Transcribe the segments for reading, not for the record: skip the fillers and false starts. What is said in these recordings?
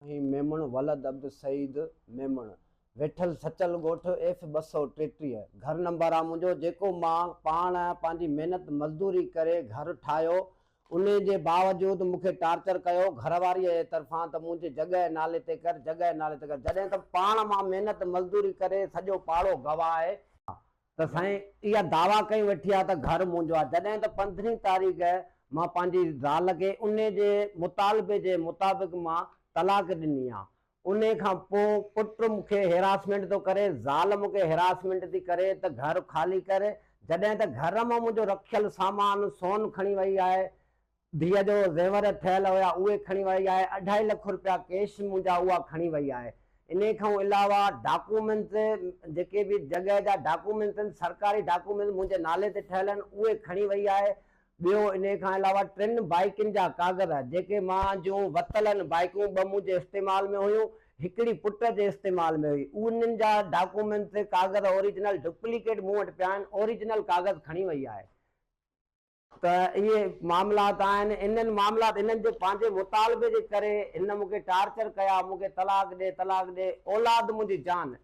هي ميمڻ ولد عبدالسعيد ميمڻ ويٺل سچل ڳوٺ ايف 233 گهر نمبر آ منهنجو جيڪو مان پاڻ پنهنجي محنت مزدوري ڪري گهر ٺاهيو انهي جي باوجود مون کي ٽارچر ڪيو گهر واريء جي طرفان ته منهنجي جڳهه نالي تي ڪر جڳهه نالي تي ڪر جڏهن ته پاڻ مان محنت مزدوري ڪري سڄو پاڙو گواهه آهي ته سائين اها دعويٰ ڪئي ويٺي آ ته گهر منهنجو آ جڏهن ته پندرهين تاريخ مان پنهنجي زال کي انهي جي مطالبي جي مطابق مان طلاق ڏني آ انهي کان پو پٽ مون کي هراسمينٽ ٿو ڪري زال مون کي هراسمينٽ ٿي ڪري ته گهر خالي ڪر جڏهن ته گهر مان منهنجو رکيل سامان سون کڻي وئي آهي ڌيء جو زيور ٺهيل هيا اهي کڻي وئي آهي، اڍائي لک رپيا ڪيش منهنجا اها کڻي وئي آهي. انهي کان علاوه ڊاڪومينٽس جيڪي به جڳهه جا ڊاڪومينٽس آهن سرڪاري ڊاڪومينٽس منهنجي نالي تي ٺهيل آهن اهي کڻي وئي آهي. ٻيو انهي کان علاوه ٽن بائيڪن جا ڪاغذ جيڪي مان جون وتل آهن بائيڪون ٻه منهنجي استعمال ۾ هيون هڪڙي پٽ جي استعمال ۾ هئي انهن جا ڊاڪومينٽس ڪاغذ اوريجنل ڊپليڪيٽ مون وٽ پيا آهن اوريجنل ڪاغذ کڻي وئي آهي. ته اهي معاملات آهن، انهن معاملات انهن جي پنهنجي مطالبي جي ڪري هن مون کي ٽارچر ڪيا، مون کي طلاق ڏي، طلاق ڏي، اولاد منهنجي جان،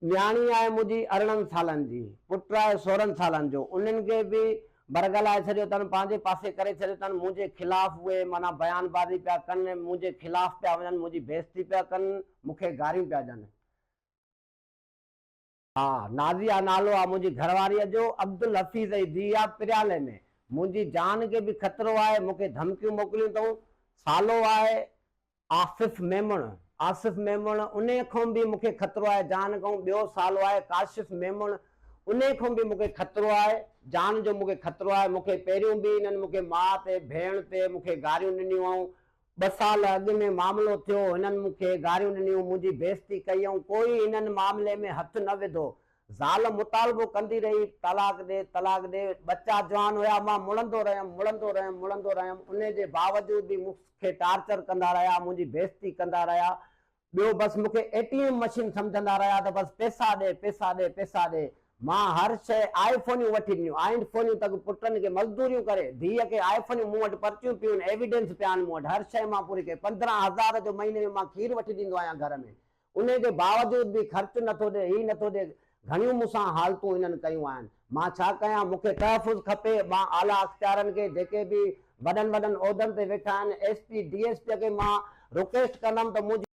نياڻي آهي منهنجي 18 سالن جي، پٽ آهي 16 سالن جو، انهن کي به برغلائي ڇڏيو اٿن، پنهنجي پاسي ڪري ڇڏيو اٿن، منهنجي خلاف اهي معنيٰ بيان بازي پيا ڪن، منهنجي خلاف پيا وڃن، منهنجي بيعزتي پيا ڪن، مون کي گاريون پيا ڏين. ها نازيه نالو آ منهنجي گهر واريء جو، عبدالحفيظ جي ڌيء آ، پريالي ۾ منهنجي جان کي به خطرو آهي، مون کي ڌمڪيون موڪليون اٿئون، سالو آهي آصف ميمڻ، آصف ميمڻ، انهيء کان به مون کي خطرو آهي جان کان، ٻيو سالو آهي ڪاشف ميمڻ، انهيء کان به مون کي خطرو آهي، جان جو مون کي خطرو آهي، مون کي پهريون به انهن مون کي ماء تي، ڀيڻ تي مون کي گاريون ڏنيون هئائون، ٻه سال اڳ ۾ معاملو ٿيو، هنن مون کي گاريون ڏنيون، منهنجي بيعزتي ڪئي ۽ ڪوئي هنن معاملي ۾ هٿ نه وڌو. زال مطالبو ڪندي رهي، طلاق ڏي، طلاق ڏي. ٻچا جوان هيا، مان مڙندو رهيم، مڙندو رهيم، مڙندو رهيم، انهي جي باوجود به مون کي ٽارچر ڪندا رهيا، منهنجي بيعزتي ڪندا رهيا. ٻيو بس مون کي اي ٽي ايم مشين سمجهندا رهيا ته بس پيسا ڏي، پيسا ڏي، پيسا ڏي. مان هر شيء آء فونيون وٺي ڏنيون، آئنڊ فونيون تڪ پٽن کي مزدوريون ڪري، ڌيء کي آء فونيون مون وٽ پرچيون پيون آهن، ايويڊنس پيا آهن مون وٽ، هر شيء مان پوري ڪئي، 15 هزار جو مهيني ۾ مان کير وٺي ڏيندو آهيان گهر ۾، انهي جي باوجود به خرچ نٿو ڏي، هي نٿو ڏي، گهڻيون مون سان حالتون هنن ڪيون آهن، مان ڇا ڪيان، مون کي تحفظ کپي، مان اعليٰ اختيارن کي جيڪي به وڏن وڏن عهدن تي ويٺا آهن، S P, D S P کي مان رڪويسٽ ڪندم ته منهنجي.